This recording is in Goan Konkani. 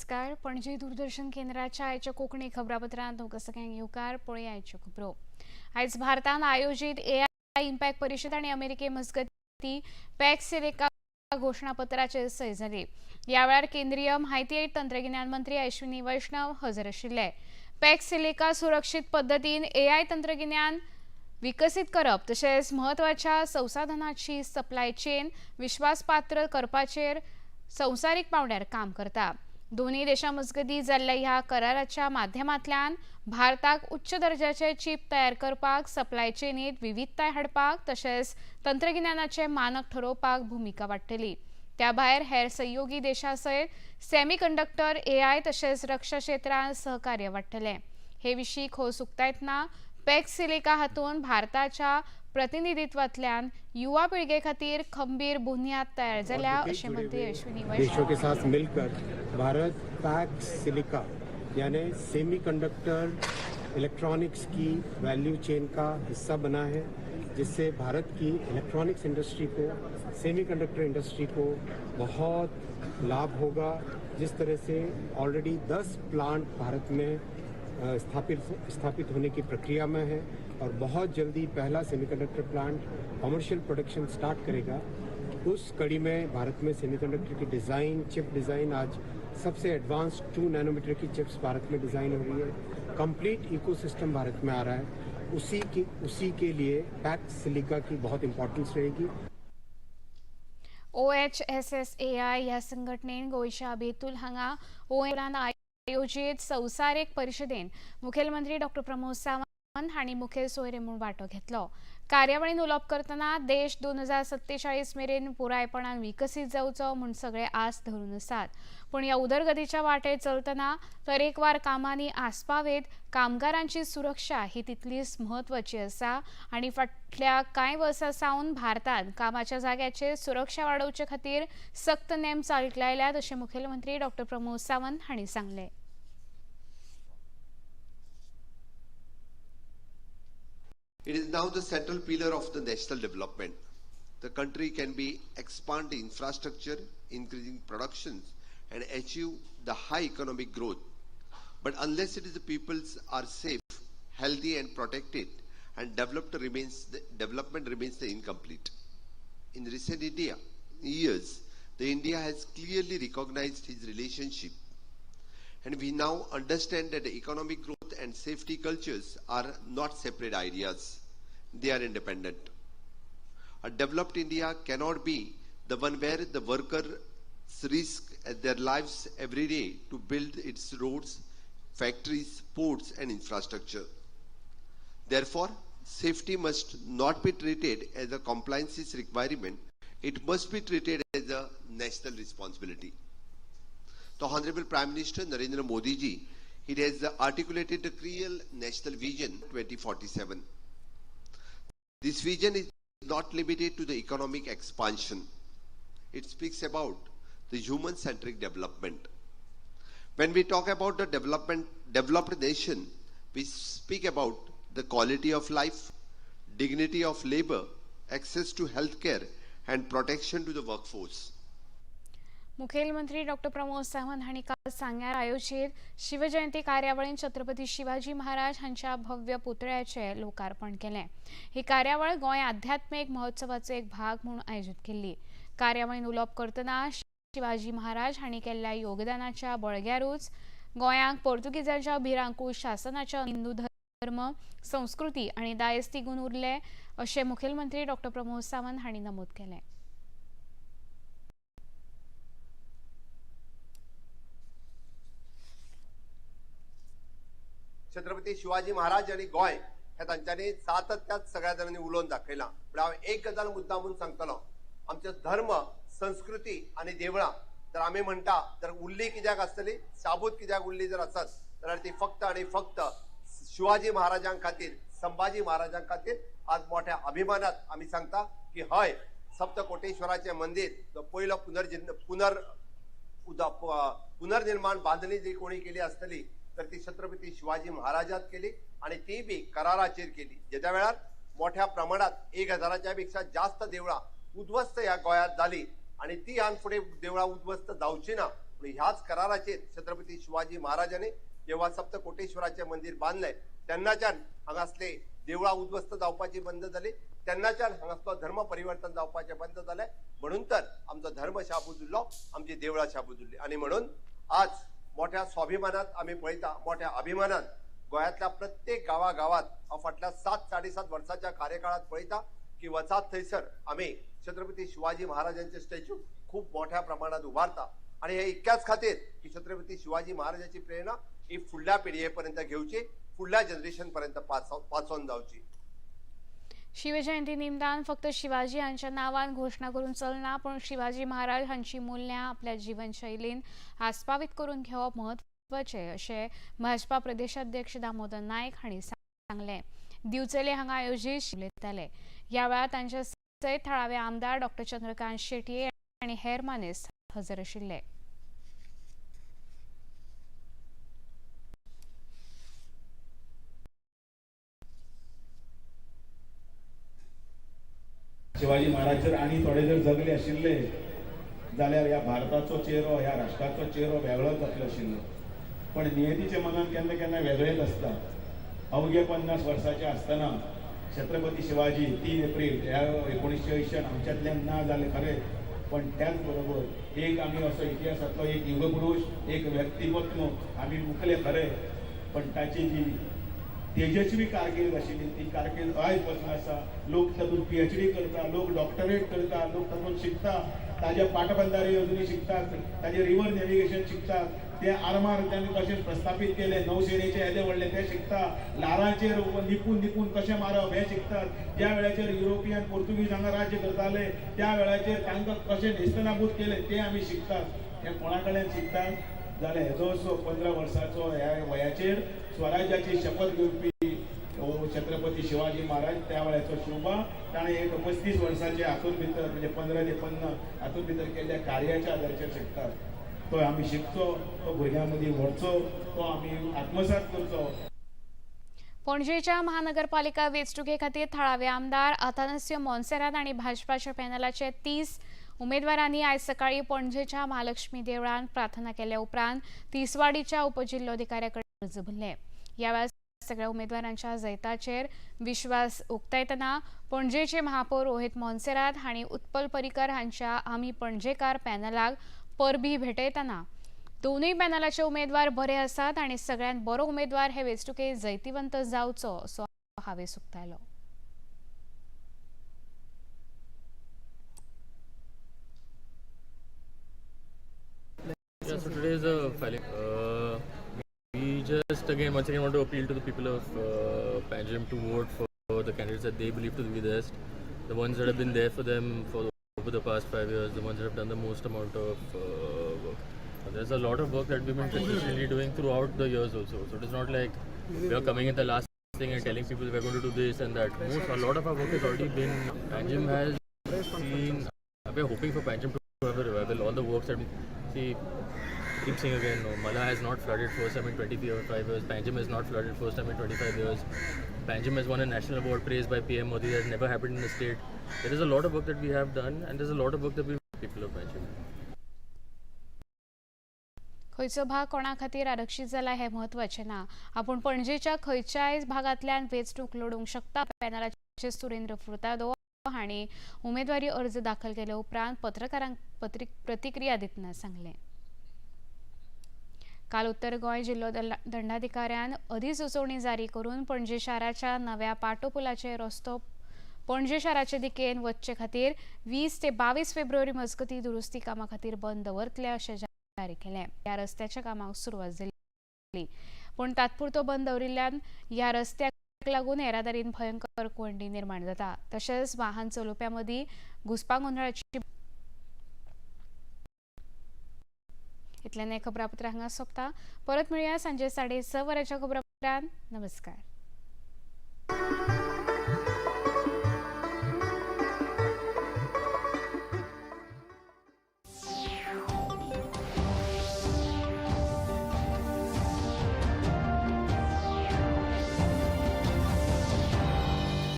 नमस्कार. पणजी दूरदर्शन केंद्राच्या आयच्या कोंकणी खबरापत्रांत तुमकां सगळ्यांक येवकार. पळया आयच्यो खबरो. आयज भारतान आयोजीत एआय इम्पॅक्ट परिशद आनी अमेरिके मजगती पॅक्स सिलिका घोशणापत्राचेर सय जाली. ह्या वेळार केंद्रीय म्हायती आनी तंत्रगिन्यान मंत्री अश्विनी वैष्णव हजर आशिल्ले. पॅक्स सिलिका सुरक्षीत पद्दतीन एआय तंत्रगिन्यान विकसीत करप तशेंच म्हत्वाच्या संसाधनाची सप्लाय चेन विश्वासपात्र करपाचेर संवसारीक पांवड्यार काम करता. दोनूय देशां मजगतीं जाल्ल्या ह्या कराराच्या माध्यमांतल्यान भारताक उच्च दर्जाचे चीप तयार करपाक, सप्लाय चेनीत विविधताय हाडपाक तशेंच तंत्रगिन्यानाचे मानक ठरोवपाक भुमिका वाडटली. त्या भायर हेर सहयोगी देशां सयत सेमी कंडक्टर, एआय तशेंच रक्षा क्षेत्रांत सहकार्य वाडटलें. हे विशीं खोस उक्तायतना पॅक्स सिलिका हातूंत भारताच्या प्रतिनिधित्वांतल्यान युवा पिळगे खातीर खंबीर बुन्याद तयार जाल्या अशें मंत्री अश्विनी देशों वैष्णव के साथ मिलकर भारत पैक्स सिलिका यानी सेमीकंडक्टर इलेक्ट्रॉनिक्स की वैल्यू चेन का हिस्सा बना है, जिससे भारत की इलेक्ट्रॉनिक्स इंडस्ट्री को, सेमीकंडक्टर इंडस्ट्री को बहुत लाभ होगा। जिस तरह से ऑलरेडी 10 प्लांट भारत में स्थापित स्थापित होने की प्रक्रिया में है और बहुत जल्दी पहला semiconductor plant commercial production start करेगा, उस कड़ी में भारत में सेमीकंडक्टर की डिज़ाइन, चिप डिज़ाइन, आज सबसे एडवांस 2 नैनोमीटर की चिप्स भारत में डिज़ाइन हो रही है। कंप्लीट इकोसिस्टम भारत में आ रहा है। उसी के लिए पैक्स सिलिका की बहुत इंपॉर्टेंस रहेगी। ओएचएसएसएआय ह्या संघटनेन गोंयच्या बेतूल हांगा ओएन आयोजीत संवसारीक परिशदेन मुखेलमंत्री डॉक्टर प्रमोद सावंत हांणी मुखेल सोयरे म्हूण वांटो घेतलो. कार्यावळीन उलोवप करतना देश 2047 मेरेन पुरायपणान विकसीत जावचो म्हूण सगळे आस धरून आसात, पूण ह्या उदरगतीच्या वाटेर चलतना तरेकवार कामांनी आस्पावेत कामगारांची सुरक्षा ही तितलीच म्हत्वाची आसा आनी फाटल्या कांय वर्सां सावन भारतान कामाच्या जाग्याचेर सुरक्षा वाडोवचे खातीर सक्त नेम चालीक लायल्यात अशें मुखेलमंत्री डॉक्टर प्रमोद सावंत हांणी सांगलें. It is now the central pillar of the national development. The country can be expand the infrastructure, increasing productions, and achieve the high economic growth. But unless it is the peoples are safe, healthy, and protected, and development remains the incomplete. In recent India years, the India has clearly recognized his relationship, and we now understand that the economic growth and safety cultures are not separate ideas. They are independent. A developed India cannot be the one where the workers risk their lives every day to build its roads, factories, ports, and infrastructure. Therefore, safety must not be treated as a compliance requirement. It must be treated as a national responsibility. The Honorable Prime Minister Narendra Modi ji, he has articulated the clear national vision 2047. This vision is not limited to the economic expansion. It speaks about the human-centric development. When we talk about the developed nation, we speak about the quality of life, dignity of labor, access to healthcare, and protection to the workforce. मुखेलमंत्री डॉक्टर प्रमोद सावंत हांणी काल सांग्यार आयोजीत शिवजयंती कार्यावळींत छत्रपती शिवाजी महाराज हांच्या भव्य पुतळ्याचें लोकार्पण केलें. ही कार्यावळ गोंय आध्यात्मीक महोत्सवाचो एक भाग म्हूण आयोजीत केल्ली. कार्यावळींत उलोवप करतना शिवाजी महाराज हांणी केल्ल्या योगदानाच्या बळग्यारूच गोंयांक पोर्तुगीजांच्या भिरांकूळ शासनाच्या हिंदू धर्म, संस्कृती आनी दायज तिगून उरले अशें मुखेलमंत्री डॉक्टर प्रमोद सावंत हांणी नमूद केलें. छत्रपती शिवाजी महाराज आनी गोंय हे तांच्यांनी सातत्यात सगळ्या जाणांनी उलोवन दाखयलां. पूण हांव एक गजाल मुद्दा म्हूण सांगतलो, आमचे धर्म, संस्कृती आनी देवळां जर आमी म्हणटा जर उरली कित्याक आसतली, साबूत कित्याक उरली जर आसत जाल्यार ती फक्त आनी फक्त शिवाजी महाराजां खातीर, संभाजी महाराजां खातीर. आज मोठ्या अभिमानात आमी सांगता की हय, सप्तकोटेश्वराचें मंदीर जो पयलो पुनर्निर्माण बांधणी जी कोणी केली आसतली तर ती छत्रपती शिवाजी महाराजात केली आणि ती बी कराराचेर केली. जेच्या वेळार मोठ्या प्रमाणात 1000 पेक्षा जास्त देवळां उद्ध्वस्त ह्या गोंयांत जाली आणि ती ह्यान फुडें देवळां उद्ध्वस्त जावची ना. पूण ह्याच कराराचेर छत्रपती शिवाजी महाराजांनी जेव्हा सप्तकोटेश्वराचें मंदीर बांदलें तेन्नाच्यान हांगासले देवळां उद्ध्वस्त जावपाची बंद जाली, तेन्नाच्यान हांगासलो धर्म परिवर्तन जावपाचें बंद जालें. म्हणून तर आमचो धर्म शाबूत उरलो, आमची देवळां शाबूत उरली. आनी म्हणून आज मोठ्या स्वाभिमानात आमी पळयता, मोठ्या अभिमानान गोंयांतल्या प्रत्येक गांवागांवांत हांव फाटल्या 7 साडेसात वर्साच्या कार्यकाळात पळयता की वचात थंयसर आमी छत्रपती शिवाजी महाराजांचे स्टॅच्यू खूब मोठ्या प्रमाणात उबारता. आनी हे इतक्याच खातीर की छत्रपती शिवाजी महाराजाची प्रेरणा ही फुडल्या पिळगे पर्यंत घेवची, फुडल्या जनरेशन पर्यंत पासोन जावची. शिवजयंती निमतान फक्त शिवाजी हांच्या नांवान घोशणा करून चलना, पण शिवाजी महाराज हांची मूल्यां आपल्या जीवनशैलीन आस्पावीत करून घेवप म्हत्वाचें अशें भाजपा प्रदेशाध्यक्ष दामोदर नायक हांणी सांगलें. दिवचले हांगा आयोजीत उलयताले. ह्या वेळार तांच्या सयत थळावे आमदार डॉक्टर चंद्रकांत शेटये आनी हेर मानेस्त हजर आशिल्ले. शिवाजी महाराज जर आनी थोडे जर जगले आशिल्ले जाल्यार ह्या भारताचो चेहरो, ह्या राष्ट्राचो चेहरो वेगळोच जातलो आशिल्लो. पण नियतीच्या मनान केन्ना केन्ना वेगळेच आसता. अवघे 50 वर्साचे आसतना छत्रपती शिवाजी 3 एप्रील ह्या 1980 आमच्यांतल्यान ना जाले खरें, पण त्याच बरोबर एक आमी असो इतिहासांतलो एक युगपुरूश, एक व्यक्तिमत्व आमी मुकले खरें, पण ताची जी तेजस्वी कारकीर्द आशिल्ली ती कारकीर्द आयज पसून आसा. लोक तातूंत PhD करता, लोक डॉक्टरेट करता, लोक तातूंत शिकता, ताजे पाटबंधारे अजुनूय शिकतात, ताजे रिवर नॅव्हिगेशन शिकतात, ते आर्मार तांणी कशें प्रस्थापीत केले, नौसेनेचे येदे व्हडले ते शिकता, ल्हारांचेर निपून निपून कशें मारप हें शिकतात. ज्या वेळाचेर युरोपियन पोर्तुगीज हांगा राज्य करताले त्या वेळाचेर तांकां कशें नेस्तनाबूत केले ते आमी शिकतात. हें कोणा कडल्यान शिकतात जाल्यार हेजो असो 15 वर्साचो ह्या वयाचेर स्वराज्याची शपथ घेवपी छत्रपती शिवाजी महाराज त्या वेळाचो शिवबा ताणें एक 35 वर्साचे हातूंत भितर म्हणजे 15 ते 50 हातूंत भितर केल्ल्या कार्याच्या आधाराचेर शिकतात. तो आमी शिकचो, तो भुरग्यां मदीं व्हरचो, तो आमी आत्मसात करचो. पणजेच्या महानगरपालिका वेंचणुके खातीर थळावे आमदार आतानासियो मोन्सेरात आनी भाजपाच्या पॅनलाचे 30 उमेदवारांनी आयज सकाळी पणजेच्या महालक्ष्मी देवळांत प्रार्थना केल्या उपरांत तिसवाडीच्या उपजिल्लोधिकाऱ्या कडेन अर्ज भरले. ह्या वेळार सगळ्या उमेदवारांच्या जैताचेर विश्वास उक्तायतना पणजेचे महापौर रोहित मोन्सेरात हांणी उत्पल पर्रीकर हांच्या आमी पणजेकार पॅनलाक परबी भेटयतना दोनूय पॅनलाचे उमेदवार बरे आसात आनी सगळ्यांत बरो उमेदवार हे वेंचणुकेत जैतिवंत जावचो असो हावेस उक्तायलो. Yeah, so today is a filing. We just once again want to appeal to the people of Panjim to vote for the candidates that they believe to be the best, the ones that have been there for them for over the past 5 years, the ones that have done the most amount of work. There's a lot of work that we've been consistently doing throughout the years also. So it is not like we are coming in the last thing and telling people we're going to do this and that. A lot of our work has already been. Panjim has seen. We're hoping for Panjim to have a revival. All the works that we see. Keep saying again, no, Mala has not flooded first time in 25 years. Panjim has not flooded first time in 25 years. Panjim has won a national award praised by PM Modi. That has never happened in the state. There is a lot of work that we have done, and there's a lot of work that we people of Panjim. खंयचो भाग कोणा खातीर आरक्षीत जाला हें म्हत्वाचें ना. आपूण पणजेच्या खंयच्याय भागांतल्यान वेंचणूक लडोवंक शकता. पॅनलाचे सुरेंद्र फुर्तादो हांणी उमेदवारी अर्ज दाखल केले उपरांत पत्रकारांक प्रतिक्रिया दितना सांगलें. काल उत्तर गोंय जिल्लो दंडाधिकाऱ्यान अधिसुचोवणी जारी करून पणजे शाराच्या नव्या पाटो पुलाचे रस्तो पणजे शाराचे दिकेन वचचे खातीर 20 ते 22 फेब्रुवारी मजगती दुरुस्ती कामा खातीर बंद दवरतले अशें जारी केलें. ह्या रस्त्याच्या कामाक सुरवात जाली, पूण तात्पुरतो बंद दवरिल्ल्यान ह्या रस्त्याक लागून येरादारीन भयंकर कोंयडी निर्माण जाता. तशेंच वाहन चलोवप्यां मदीं घुस्पागोंदळाची. इतल्यान हें खबरापत्र हांगा सोंपता. परत मेळया सांजे 6:30 वरांच्या खबरापत्रान. नमस्कार.